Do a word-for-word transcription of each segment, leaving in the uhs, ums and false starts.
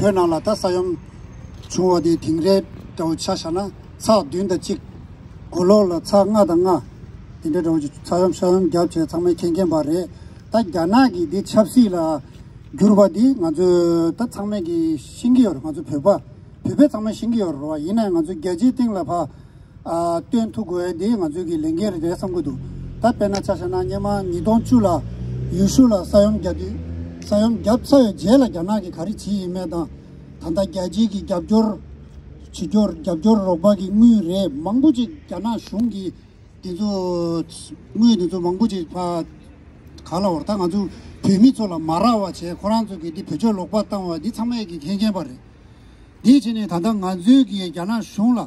བོད་ནང་ལ་ད་ས་ཡོམ་བྱུང་བ་དེ་དེང་རབས་འདྲ་བོ་ཆ་བཞག་ན་ཚེག་བདུན་དང་གཅིག་གོ་ལོག་ལ་ཚེག་ལྔ་དང་ལྔ་དེ་འདྲ་འདྲ་བོ་ཅིག་ས་ཡོམ་ས་ཡོམ་བརྒྱབ་བྱས་ཚང་མས་མཁྱེན་མཁྱེན་པ་རེད། ད་རྒྱ་ནག་གིས་འདི་ཆབ་སྲིད་ལ་བསྒྱུར་བ་འདི་ང་ཚོས་ད་ཚང་མས་ཀྱིས་ཤེས་ཀྱི་ཡོད་རེད། ང་ཚོ་བོད་པ་བོད་པས་ཚང་མས་ཤེས་ཀྱི་ཡོད་རེད་བ། ཡིན་ནའི་ང་ཚོ་རྒྱལ་སྤྱིའི་སྟེང་ལ་ཕར་ཨ་སྟོན་ཐུབ་དགོས་ཡ་དེ་ང་ཚོའི་གི་ལས་འགན་རེད་བསམ་གྱི་འདུག་ད་དཔེར་ན་ཆ་བཞག་ན་སྔོན་མ་ཉིས་སྟོང་བཅུ་ལ་ཡུལ་ཤུལ་ལ་ས་ཡོམ་བརྒྱབ་དུས་ས་ཡོམ་བརྒྱབ་ཚར་བའི་རྗེས་ལ་རྒྱ་ནག་གིས་ག་རེ་བྱས་ཡིན་མེད་དང་། ད་ལྟ་རྒྱལ་སྤྱིའི་གི་རྒྱབ་སྐྱོར་བྱེད་སྐྱོར་རྒྱབ་སྐྱོར་རོགས་པ་གི་དངུལ་རེད་མང་པོ་ཅིག་རྒྱ་ནག་གཞུང་གིས་དེ་ཚོ་དངུལ་དེ་ཚོ་མང་པོ་ཅིག་ཕར་ག་ལ་བར་ད་ང་ཚོ་བོད་མི་ཚོ་ལ་མ་རག་པ་བྱས་ཁོ་རང་ཚོ་གི་འདི་བེད་སྤྱོད་ལོག་པ་བཏང་བ་འདི་ཚང་མས་ཀྱི་མཁྱེན་མཁྱེན་པ་རེད། དེའི་ཕྱིར་ནས་ད་ལྟ་ང་ཚོའི་གི་རྒྱ་ནག་གཞུང་ལ་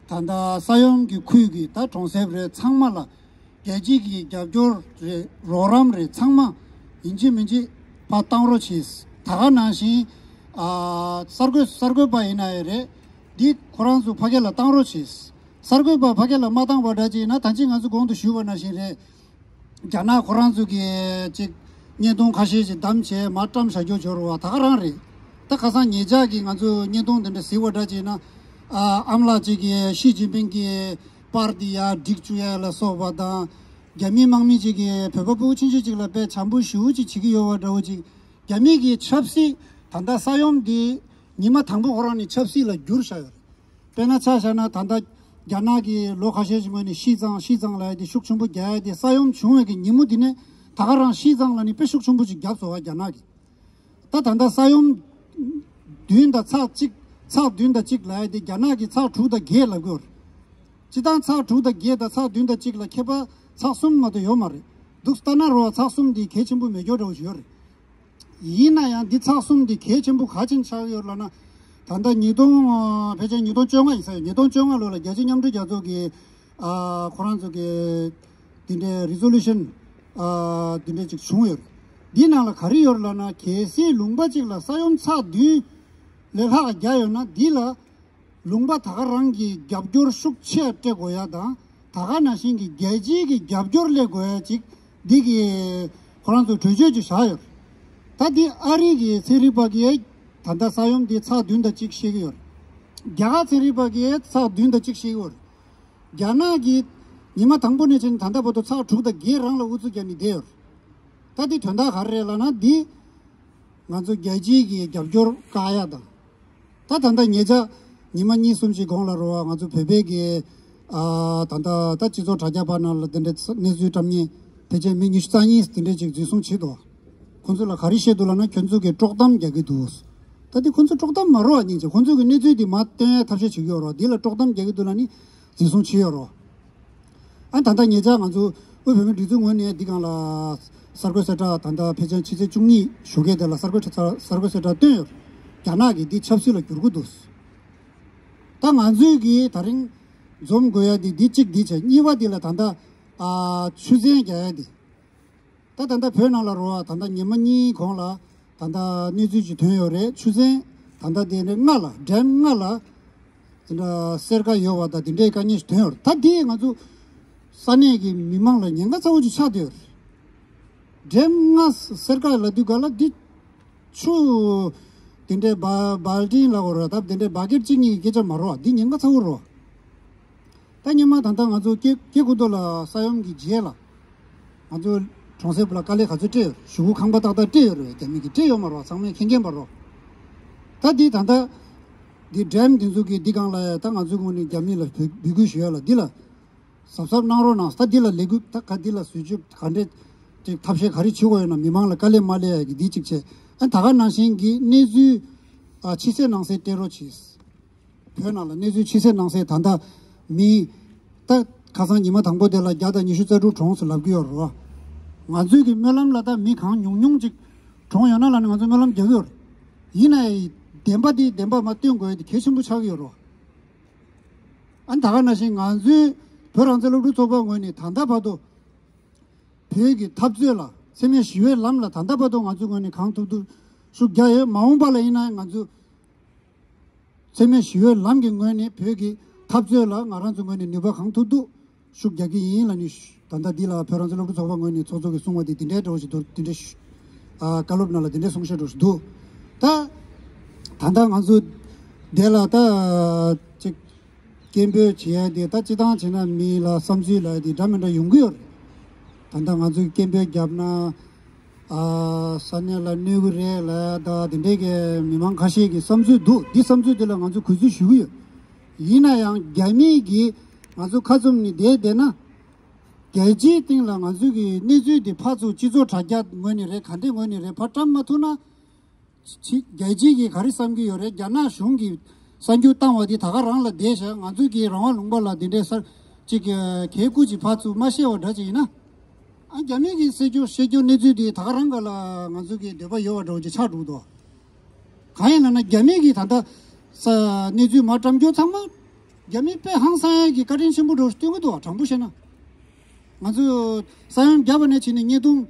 ད་ལྟ་ས་ཡོམ་གྱི་ཁུལ་གྱི་ད་གྲོང་གསེབ་རེད་ཚང་མ་ལ་རྒྱལ་སྤྱི་གི་རྒྱབ་སྐྱོར་རེད་རོགས་རམ་རེད་ཚང་མ་ཡིན་གཅིག་མིན་གཅིག་ཕར་བཏང་རོགས་བྱེད། ད་ག་ནང་བཞིན་ཨ་གསར་འགོད་གསར་འགོད་པ་ཡིན་ན་ཡང་རེད། འདི་ཁོ་རང་ཚོ་ཕ་གི་ལ་བཏང་རོགས་བྱེད། གསར་འགོད་པ་ཕ་གི་ལ་མ་བཏང་བ་འདྲ་ཅིག་ཡིན་ན་ད་ཅི་ང་ཚོ་གོང་དུ་ཞུས་པ་ནང་བཞིན་རེད། རྒྱ་ནག་ཁོ་རང་ཚོ་གིས་ཅིག་བརྙན་ཐུང་ཁ་ཤས་ཤིག་བདམས་བྱས་མར་བཀྲམ་བཞག་རྒྱུ་འབྱོར་བ་ད་ག་རང་རེད། ད་ཁ་སང་ཉེ་ཆར་གྱི་ང་ཚོ་བརྙན་ཐུང་དེ་འདྲ་གཟིགས་པ་འདྲ་བྱས་ན་ཨ་ཨམ་ལགས་ཅིག་གིས་ཞི་ཅིན་ཕིང་གི་པར་དེ་ཡར་སྒྲིག་བཅུག་ཡ་ལ་སོགས་པ་དང་། རྒྱ་མི་དམག་མི་ཅིག་གིས་བོད་པ་ཕྲུ་གུ་ཆུང་ཆུང་ཅིག་ལ་དཔེ་བྱམས་པོ་ཞེ་པོ་ཅིག་བྱེད་ཀྱི་ཡོད་པ་འདྲ་བོ་ཅིག་རྒྱ་མི་གི་ཆབ་སྲིད་ད་ལྟ་ས་ཡོམ་འདི་ཉི་མ་དང་པོ་ཁོ་རང་ནས་ཆབ་སྲིད་ལ་བསྒྱུར་བཞག་ཡོད་རེད། དཔེར་ན་ཆ་བཞག་ན་ད་ལྟ་རྒྱ་ནག་གིས་ལོ་ཁ་ཤས་ཤིག་སྔོན་ནས་ཤི་ཙང་ཤི་ཙང་ལབ་ཡ་དེ་ཤུགས་ཆེན་པོ་རྒྱག་ཡ་དེ་ས་ཡོམ་བྱུང་བའི་གི་ཉིན་མོ་དེ་ནས་ད་ག་རང་ཤི་ཙང་ལབ་ནས་དཔེ་ཤུགས་ཆེན་པོ་ཅིག་བརྒྱབ་སོང་བ་རྒྱ་ནག་གིས། ད་ད་ལྟ་ས་ཡོམ་བདུན་དང་ཚེག་གཅིག་ཚེག་བདུན་དང་གཅིག་ལབ་ཡ་དེ་རྒྱ་ནག་གིས་ཚེག་དྲུག་དང་བརྒྱད་ལབ་ཀྱི་ཡོད་རེད། སྤྱིར་བཏང་ཚེག་དྲུག་དང་བརྒྱད་དང་ཚེག་བདུན་དང་གཅིག་ལ་ཁྱད་པར་ཚེག་གསུམ་མ་གཏོགས་ཡོད་མ་རེད། འདུག་ལྟ་ན་རོ་བ་ཚེག་གསུམ་འདི་གལ་ཆེན་པོ་མེད་སྐྱོ་འདྲ་བོ་ཞིག་ཡོད་རེད། ཡིན་ན་ཡང་འདི་ཚེག་གསུམ་འདི་གལ་ཆེན་པོ་ག་ཅན་ཆགས་ཡོད་ལབ་ན། ད་ལྟ་ཉིས་སྟོང་ཕལ་ཆེར་ཉིས་སྟོང་བཅོ་ལྔ་ཡིན་ས་ཡོད། ཉིས་སྟོང་བཅོ་ལྔ་ལོ་ལ་རྒྱལ་སྤྱིའི་མཉམ་འབྲེལ་རྒྱལ་ཚོགས་ཀྱི་ཨ་ཁོ་རང་ཚོ་གི་དེ་འདྲའི་རི་ཛོ་ལུ་ཤན་ཨ་དེ་འདྲ་ཅིག་བྱུང་ཡོད་རེད། འདི་ནང་ལ་ག་རེ་ཡོད་རེད་ལབ་ན་གལ་སྲིད་ལུང་པ་ཅིག་ལ་ས་ཡོམ་ཚེག་བདུན་ལས་ལྷག་བརྒྱབ་ཡོད་ན་འདི་ལ་ལུང་པ་ད་ག་རང་གིས་རྒྱབ་སྐྱོར་ཤུགས་ཆེ་སྤྲད་དགོས་ཡ་དང་ད་ག་ནང་བཞིན་གྱི་རྒྱལ་སྤྱིའི་གི་རྒྱབ་སྐྱོར་སླེབས་དགོས་ཡ་ཅིག་འདི་གི་ཁོ་རང་ཚོས་གྲོས་ཆོད་ཅིག་བཞག་ཡོད་རེད། ད་འདི་ཨ་རི་གི་ཚན་རིག་པ་གིས་ད་ལྟ་ས་ཡོམ་འདི་ཚེག་བདུན་དང་གཅིག་བཤད་ཀྱི་ཡོད་རེད། རྒྱ་གར་ཚན་རིག་པ་གིས་ཚེག་བདུན་དང་གཅིག་བཤད་ཀྱི་ཡོད་རེད། རྒྱ་ནག་གིས་ཉི་མ་དང་པོ་ནས་བྱས་ནས་ད་ལྟ་བར་དུ་ཚེག་དྲུག་དང་བརྒྱད་རང་ལ་ཨུ་ཚུགས་རྒྱག་ནས་བསྡད་ཡོད་རེད། ད་འདི་དོན་དག་ག་རེ་རེད་ལབ་ན་འདི་ང་ཚོ་རྒྱལ་སྤྱིའི་གི་རྒྱབ་སྐྱོར་བཀག་ཡ་དང་། ད་ད་ལྟ་ཉེ་ཆར་ཉི་མ་གཉིས་གསུམ་ཞིག་གོང་ལ་རོ་བ་ང་ཚོ་བོད་པའི་གི་ཨ་ད་ལྟ་ད་སྤྱི་ཚོགས་དྲ་རྒྱ་པ་ནང་ལ་དེ་འདྲའི་གནས་ཚུལ་བཀྲམ་མཁན་ཕལ་ཆེར་མི་ཉི་ཤུ་རྩ་གཉིས་དེ་འདྲས་ཅིག་འཛིན་བཟུང་བྱས་འདུག་ཁོང་ཚོ་ལ་ག་རེ་བཤད་འདུག་ལབ་ན་ཁྱོད་ཚོ་གི་དཀྲོག་གཏམ་རྒྱག་གི་འདུག་ད་དེ་ཁོང་ཚོ་དཀྲོག་གཏམ་མ་རོ་བ་སྙིང་རྗེ། ཁོང་ཚོ་གི་གནས་ཚུལ་དེ་མར་སྟོན་ཡ་ཐབས་ཤེས་བྱེད་ཀྱི་ཡོད་རོ། འདི་ལ་དཀྲོག་གཏམ་རྒྱག་གི་འདུག་ལབ་ནི་འཛིན་བཟུང་བྱས་ཡོད་རོ། ཨ་ད་ལྟ་ཉེ་ཆར་ང་ཚོ་དབུས་བོད་མིའི་སྒྲིག་འཛུགས་ངོས་ནས་འདི་སྒང་ལ་གསར་འགོད་གསལ་བསྒྲགས་ད་ལྟ་ཕལ་ཆེར་ཕྱི་ཚེས་བཅུ་གཉིས་ཞོགས་ཀས་དེ་ལ་གསར་འགོད་གསལ་བསྒྲགས་བཏོན་ཡོད། རྒྱ་ནག་གིས་འདི་ཆབ་སྲིད་ལ་བསྒྱུར་གྱི་འདུག་ད་ང་ཚོས་གི་ད་རིང་འཛོམས་དགོས་ཡ་འདི་འདི་གཅིག་འདི་བྱས། གཉིས་པ་འདི་ལ་ད་ལྟ་ཨ་ཆུ་ཚན་རྒྱག་ཡ་འདི། ད་ད་ལྟ་བོད་ནང་ལ་རོ་བ་ད་ལྟ་ཉི་མ་གཉིས་གོང་ལ་ད་ལྟ་གནས་ཚུལ་ཅིག་ཐོན་ཡོད་རེད། ཆུ་ཚན་ད་ལྟ་དེ་ནས་ལྔ་ལ་ཌེམ་ལྔ་ལ་དེ་འདྲ་སེར་ཁ་ཡོད་པ་དང་དེ་འདྲའི་དཀའ་ངལ་ཞིག་ཐོན་ཡོད་རེད། ད་དེ་ང་ཚོ་ས་གནས་ཀྱི་མི་མང་ལ་ཉེན་ཁ་ཚ་བོ་ཅིག་ཆགས་བསྡད་ཡོད་རེད། ཌེམ་ལྔ་སེར་ཁ་ལབ་དུས་ག་ལ་འདི་ཆུ་དེ་འདྲའི་བ་བལ་ཏིན་ལ་འོ་ར་ད་དེ་འདྲའི་བ་ཀེད་གཅིག་གཉིས་ཀྱི་སྐད་ཆ་མ་རོ་བ། འདི་ཉེན་ཁ་ཚ་བོ་རོ། ད་སྔོན་མ་ད་ལྟ་ང་ཚོ་སྐྱེ་སྐྱེ་དགུ་མདོ་ལ་ས་ཡོམ་གྱི་རྗེས་ལ་ང་ཚོ་གྲོང་གསེབ་ལ་དཀའ་ལས་ག་ཚོད་སྤྲད་ཡོད། གཞུག་གུ་ཁང་པ་ཏག་ཏག་སྤྲད་ཡོད་རེད། རྒྱ་མི་གིས་སྤྲད་ཡོད་མ་རེད་པ། ཚང་མས་མཁྱེན་མཁྱེན་པ་རེད། ད་འདི་ད་ལྟ་འདི་ཌེམ་འདི་ཚོ་གི་འདི་སྒང་ལ་ད་ང་ཚོའི་ངོས་ནས་རྒྱ་མི་ལ་འབོད་འབོད་སྐུལ་ཞུ་ཡ་ལ་འདི་ལ་གཟབ་གཟབ་གནང་རོགས་གནང་། ད་འདི་ལ་ལས་འགུལ་ད་ག་འདི་ལ་བཟོ་བཅོས་ག་འདྲས་ཅིག་ཐབས་ཤེས་ག་རེ་བྱེད་དགོས་ཡོད་ན་མི་མང་ལ་དཀའ་ལས་མ་སླེབས་ཡ་གི་འདི་གཅིག་བྱས། ཨ་ད་ག་ནང་བཞིན་གྱི་གནས་ཚུལ་ཨ་ཕྱི་གསལ་ནང་གསལ་སྤྲད་རོགས་གྱིས། བོད་ནང་ལ་གནས་ཚུལ་ཕྱི་གསལ་ནང་གསལ་ད་ལྟ་མི་ད་ཁ་སང་ཉི་མ་དང་པོ་དེ་ལ་བརྒྱ་དང་ཉི་ཤུ་རྩ་དྲུག་གྲོངས་སོང་ལབ་ཀྱི་ཡོད་རེད་པ། ང་ཚོའི་གི་སྨོན་ལམ་ལ་ད་མི་གང་ཉུང་ཉུང་ཅིག་གྲོངས་ཡོད་ན་ལབ་ནས་ང་ཚོ་སྨོན་ལམ་རྒྱག་གི་ཡོད་རེད། ཡིན་ནའི་བདེན་པ་དེ་བདེན་པ་མ་སྟོན་དགོས་ཡ་དེ་གལ་ཆེན་པོ་ཆགས་ཀྱི་ཡོད་རེད་པ། ཨ་ད་ག་ནང་བཞིན་ང་ཚོའི་བོད་རང་བཙན་སློབ་ཕྲུག་ཚོགས་པ་ངོས་ནས་ད་ལྟ་བར་དུ་བོད་ཀྱི་འཐབ་རྩོད་ལ་འཚེ་མེད་ཞི་བའི་ལམ་ལ་ད་ལྟ་བར་དུ་ང་ཚོའི་ངོས་ནས་གང་ཐུབ་ཐུབ་ཤུགས་རྒྱག་ཡོད། མ་འོངས་པ་ལ་ཡིན་ན་ང་ཚོ་འཚེ་མེད་ཞི་བའི་ལམ་གྱི་ངོས་ནས་བོད་ཀྱི་འཐབ་རྩོད་ལ་ང་རང་ཚོའི་ངོས་ནས་ནུས་པ་གང་ཐུབ་ཐུབ་ཤུགས་རྒྱག་གི་ཡིན་ལབ་ནས་ད་ལྟ་འདི་ལ་བོད་རང་བཙན་སློབ་ཕྲུག་ཚོགས་པ་ངོས་ནས་ཚོགས་གཙོ་གིས་གསུངས་པ་དེ་འདི་འདྲའི་འདྲ་བོ་ཞིག་འདུག་འདི་འདྲའི་ཨ་བཀའ་སློབ་ནང་ལ་འདི་འདྲའི་གསུང་བཤད་འདྲ་བོ་ཞིག་འདུག་ད་ ད་ལྟ་ང་ཚོ་འདི་ལ་ད་ཅིག་སྐད་འབོད་བྱེད་ཡ་དེ་ད་སྤྱི་བཏང་བྱས་ན་མི་ལ་བསམ་ཚུལ་ལ་དེ་འདྲ་མི་འདྲ་ཡོང་གི་ཡོད་རེད། ད་ལྟ་ང་ཚོས་སྐད་འབོད་བརྒྱབ་ན་ཨ་ས་གནས་ལ་གནོད་གི་རེད་ལ་ད་དེ་འདྲའི་གི་མི་མང་ཁ་ཤས་ཀྱི་བསམ་ཚུལ་འདུག་འདི་བསམ་ཚུལ་དེ་ལ་ང་ཚོས་གུས་བརྩི་ཞུ་གི་ཡོད། ཡིན་ན་ཡང་རྒྱ་མི་གིས་ང་ཚོ་ཁ་བཙུམ་ནས་བསྡད་བསྡད་ན། རྒྱལ་སྤྱིའི་སྟེང་ལ་ང་ཚོའི་གི་གནས་ཚུལ་འདི་ཕར་ཚུར་སྤྱི་ཚོགས་དྲ་རྒྱ་ངོས་ནས་རེད། ག་འདྲའི་ངོས་ནས་རེད། ཕར་བཀྲམ་མ་ཐུབ་ན། ཕྱི་རྒྱལ་སྤྱིའི་གི་ག་རེ་བསམ་གྱི་ཡོད་རེད། རྒྱ་ནག་གཞུང་གི་གསར་འགྱུར་བཏང་བ་འདི་ད་ག་རང་ལ་བསྡད་བཞག་ང་ཚོའི་གི་རང་དབང་ལུང་པ་ལ་འདི་འདྲའི་གསར་ཅིག་གི་གལ་སྐུ་ཅིག་ཕར་ཚུར་མ་བཤད་པ་འདྲ་ཅིག་ཡིན་ན། ཨ་རྒྱ་མི་གི་བཤད་རྒྱུ་བཤད་རྒྱུ་གནས་ཚུལ་འདི་ད་ག་རང་ག་ལ་ང་ཚོའི་གི་འདོད་པ་ཡོད་པ་འདྲ་བོ་ཅིག་ཆགས་འགྲོ་འདུག་གང་ཡིན་ལབ་ན་རྒྱ་མི་གི་ད་ལྟ་ས་གནས་ཚུལ་མར་བཀྲམ་རྒྱུ་ཚང་མ་རྒྱ་མི་དཔེ་ཧང་སང་ཡ་གི་བཀའ་དྲིན་ཆེན་པོ་འདྲ་བོ་ཞིག་སྟོན་གི་འདུག་དྲང་པོ་བཤད་ན། ང་ཚོས་ས་ཡོམ་བརྒྱབ་པ་ནས་བྱས་ནས་བརྙན་ཐུང་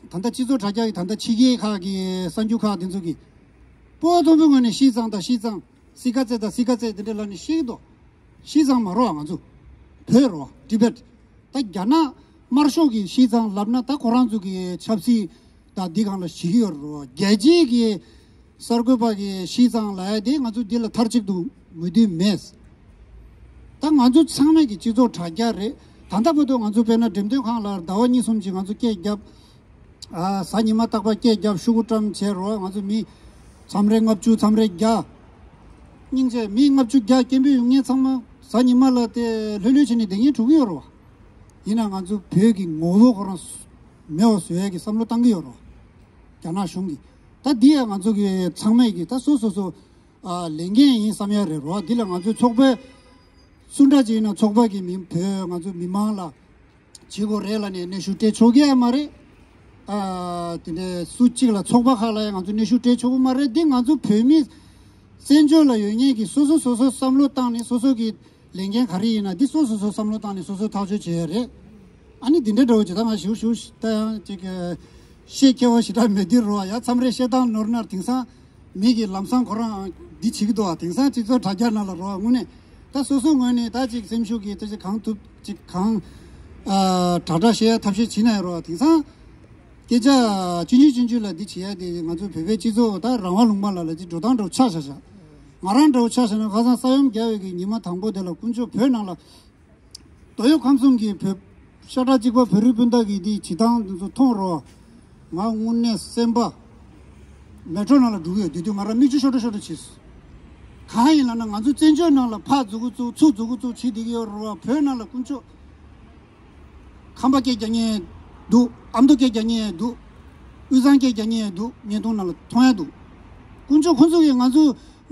ད་ལྟ་སྤྱི་ཚོགས་དྲ་རྒྱ་གི་ད་ལྟ་ཕྱི་རྒྱལ་ཁག་གི་གསར་འགྱུར་ཁག་དེ་ཚོ་གི་སྤོ་མཐོན་པོའི་ངོས་ནས་ཤི་ཙང་དང་ཤི་ཙང་སི་ཀ་ཙེ་དང་སི་ཀ་ཙེ་དེ་འདྲ་ལབ་ནས་ཤི་གི་འདུག་ཤི་ཙང་མ་རོ་ང་ཚོ་བོད་རོ་ཊི་བེཊ་ད་རྒྱ་ནག་དམར་ཤོག་གི་ཤི་ཙང་ལབ་ན་ད་ཁོ་རང་ཚོ་གི་ཆབ་སྲིད་ད་འདི་སྒང་ལ་ཞིག་ཡོད་རོ། རྒྱལ་སྤྱིའི་གི་གསར་འགོད་པ་གི་ཤི་ཙང་ལབ་ཡ་དེ་ང་ཚོ་འདི་ལ་མཐར་གཅིག་ཏུ་མོས་མཐུན་མེད། ད་ང་ཚོ་ཚང་མས་ཀྱི་སྤྱི་ཚོགས་དྲ་རྒྱ་རེད། ད་ལྟ་བར་དུ་ང་ཚོ་དཔེར་ན་འགྲེམས་སྟོན་ཁང་ལ་ཟླ་བ་གཉིས་གསུམ་ཅིག་ང་ཚོ་སྐད་བརྒྱབ། ཨ་གཟའ་ཉི་མ་རྟག་པར་སྐད་བརྒྱབ་ཤོག་གུ་བཀྲམ་བྱས་རོ། ང་ཚོ་མི་མཚམས་རེ་ལྔ་བཅུ་མཚམས་རེ་བརྒྱ། སྙིང་རྗེ་མི་ལྔ་བཅུ་བརྒྱ་སྐད་འབོད་ཡོང་མཁན་ཚང་མ་གཟའ་ཉི་མ་ལ་དེ་ལྷོད་ལྷོད་བྱས་ནས་བསྡད་མཁན་འགྲོ་གི་ཡོད་རེད་བ། ཡིན་ན་ང་ཚོ་བོད་ཀྱི་ངོ་བོ་ཁོ་རང་མེད་པ་བཟོ་ཡས་ཀྱི་བསམ་བློ་བཏང་གི་ཡོད་རེད་བ། རྒྱ་ནག་གཞུང་གིས་ད་འདི་ཡང་ང་ཚོ་གི་ཚང་མས་ཀྱི་ད་སོ་སོ་སོ་ཨ་ལས་འགན་ཡིན་བསམ་ཡ་རེད་རོ། འདི་ལ་ང་ཚོའི་ཚོགས་པའི་སུ་འདྲ་ཅིག་ཡིན་ན་ཚོགས་པ་གི་མི་བོད་ང་ཚོ་མི་མང་ལ་བྱེད་དགོས་རེད་ལབ་ནས་སྙན་ཞུ་སྤྲད་ཆོག་གི་ཡ་མ་རེད། ཨ་དེ་འདྲའི་སུ་གཅིག་ལ་ཚོགས་པ་ཁག་ལ་ཡང་ང་ཚོ་སྙན་ཞུ་སྤྲད་ཆོག་གི་མ་རེད། འདི་ང་ཚོ་བོད་མི་བཙན་བྱོལ་ལ་ཡོད་མཁན་གྱི་སོ་སོ་སོ་སོ་བསམ་བློ་བཏང་ནས་སོ་སོ་གི་ལས་འགན་ག་རེ་ཡིན་ན་འདི་སོ་སོ་སོ་བསམ་བློ་བཏང་ནས་སོ་སོ་ཐག་གཅོད་བྱེད་ཡ་རེད། ཨ་ནི་འདི་འདྲའི་འདྲ་བོ་ཅིག་ད་ང་ཞུ་ཞུ་ད་ཡང་ཅིག་ཤེས་ཁྱེད་བ་ཞེ་དྲག་མེད་དུས་རོ། ཡ་མཚམས་རེ་བཤད་སྟངས་ནོར་ན་དེང་སང་མི་གི་ལམ་སང་ཁོ་རང་འདི་བྱེད་ཀྱི་འདུག་བ། དེང་སང་སྤྱི་ཚོགས་དྲ་རྒྱ་ནང་ལ་རོ་དངོས་གནས་ད་སོ་སོ་ངོས་ནས་ད་ཅིག་སེམས་ཤུགས་ཀྱིས་ད་ཅིག་གང་ཐུབ་ཅིག་གང་ཨ་དྲག་དྲག་བཤད་ཡ་ཐབས་ཤེས་བྱེད་ན་ཡ་རོ། དེང་སང་སྐད་ཆ་ཆུང་ཆུང་ཆུང་ཆུང་ལ་འདི་བྱེད་ཡ་དེ་ང་ཚོ་བོད་པའི་སྤྱི་ཚོགས་ད་རང་དབང་ལུང་པ་ལ་ལ་ཅིག་འགྲོ་སྟངས་འདྲ་བོ་ཆགས་བཞག་བཞག་ང་རང་འདྲ་བོ་ཆ་བཞག་ན་ཁ་སང་ས་ཡོམ་བརྒྱབ་པའི་གི་ཉི་མ་དང་པོ་དེ་ལ་དཀོན་མཆོག་བོད་ནང་ལ་ཏོག་དབྱིབས་ཁམས་གསུམ་གྱི་བོད་ཤ་ཁྲག་གཅིག་པ་བོད་རིགས་སྤུན་ཟླ་གི་འདི་བྱེད་སྟངས་འདི་ཚོ་མཐོང་རོགས། ང་དངོས་གནས་སེམས་པ་མེ་ཊོ་ནང་ལ་འགྲོ་གི་ཡོད། དེ་དུས་ང་རང་མིག་ཆུ་ཤོར་འགྲོ་ཤོར་འགྲོ་བྱས་སོང་། གང་ཡིན་ལབ་ན་ང་ཚོ་བཙན་བྱོལ་ནང་ལ་ཕར་འཛུལ་གི་བཙུགས་ཚུར་འཛུལ་གི་བཙུགས་བྱེད་བསྡད་ཀྱི་ཡོད་རོགས། བོད་ནང་ལ་དཀོན་མཆོག་ཁམས་པ་སྐད་རྒྱག་མཁན་འདུག་ཨ་མདོ་སྐད་རྒྱག་མཁན་འདུག་དབུས་གཙང་སྐད་རྒྱག་མཁན་འདུག་བརྙན་ཐུང་ནང་ལ་མཐོང་ཡ་འདུག་དཀོན་མཆོག་ཁོང་ཚོ་གིས་ང་ཚོ་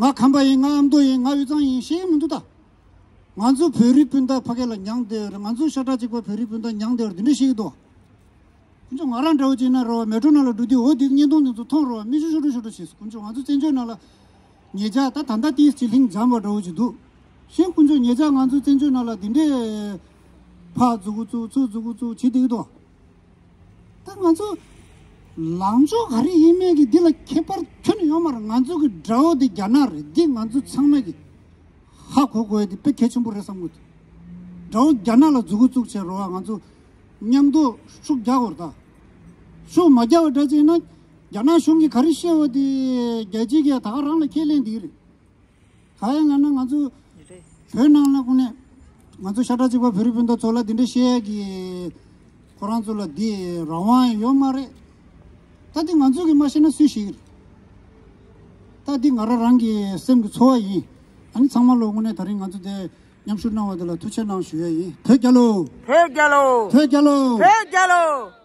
ང་ཁམས་པ་ཡིན། ང་ཨ་མདོ་ཡིན། ང་དབུས་གཙང་ཡིན་ཤེས་ཀྱི་མི་འདུག་ད། ང་ཚོ་བོད་རིགས་སྤུན་ཟླ་ཕ་གི་ལ་མྱངས་བསྡད་ཡོད་རེད། ང་ཚོ་ཤ་ཁྲག་གཅིག་པ་བོད་རིགས་སྤུན་ཟླ་མྱངས་བསྡད་ཡོད་རེད། འདི་འདྲ་བཤད་ཀྱི་འདུག་ཁོང་ཚོ་ང་རང་འདྲ་བོ་ཅིག་ན་རོ་མེ་ཊོ་ནང་ལ་འགྲོ་དུས་འོ་དེ་བརྙན་ཐུང་དེ་ཚོ་མཐོང་རོ་མིག་ཆུ་ཤོར་འགྲོ་ཤོར་འགྲོ་བྱས་སོང་། ཁོང་ཚོ་ང་ཚོ་བཙན་བྱོལ་ནང་ལ་ཉེ་ཆར་ད་ད་ལྟ་ཏིས་ཅིག་ལྷིང་འཇམ་པ་འདྲ་བོ་ཅིག་འདུག་ཤེས། ཁོང་ཚོ་ཉེ་ཆར་ང་ཚོ་བཙན་བྱོལ་ནང་ལ་འདི་འདྲའི་ཕར་འཛུལ་གི་བཙུགས་ཚུར་འཛུལ་གི་བཙུགས་བྱེད་བསྡད་ཀྱི་འདུག་ད་ང་ཚོ་ལངས་ཕྱོགས་ག་རེ་ཡིན་མིན་གྱི་འདི་ལ་ཁྱད་པར་ཁྱོན་ནས་ཡོད་མ་རེད། ང་ཚོ་གི་དགྲ་བོ་དེ་རྒྱ་ནག་རེད། འདི་ང་ཚོ་ཚང་མས་ཀྱི་ཧ་གོ་དགོས་ཡ་དེ་དཔེ་གལ་ཆེན་པོ་རེད་བསམ་གི་འདུག་དགྲ་བོ་རྒྱ་ནག་ལ་མཛུབ་གུ་བཙུགས་བྱས་རོགས། ང་ཚོ་མཉམ་དུ་ཤུགས་རྒྱག་དགོས་རེད། ད་ཤུགས་མ་རྒྱག་པ་འདྲ་ཅིག་ཡིན་ན་རྒྱ་ནག་གཞུང་གིས་ག་རེ་བཤད་པ་དེ་རྒྱལ་སྤྱིའི་གི་ད་ག་རང་ལ་ཁས་ལེན་འདི་རེད། ག་ཡིན་ལབ་ན་ང་ཚོ་བོད་ནང་ལ་ཁོ་ནས་ང་ཚོ་ཤ་ཁྲག་གཅིག་པ་བོད་རིགས་སྤུན་ཟླ་ཚོ་ལ་འདི་འདྲ་བཤད་ཡ་གི་ཁོ་རང་ཚོ་ལ་འདི་རང་དབང་ཡོད་མ་རེད། ད་འདི་ང་ཚོ་གིས་མ་ཤེས་ན་སུས་ཤེས་ཀྱི་རེད། ད་འདི་ང་རང་རང་གི་སེམས་ཀྱི་ཚོར་བ་ཡིན། ཨ་ནི་ཚང་མ་ལོ་དངོས་གནས་ད་རིང་ང་ཚོ་དེ་མཉམ་ཞུགས་གནང་བ་དེ་ལ་ཐུགས་རྗེ་གནང་ཞུ་ཡ་ཡིན། བོད་རྒྱལ་ལོ། བོད་རྒྱལ་ལོ། བོད་རྒྱལ་ལོ། བོད་རྒྱལ་ལོ།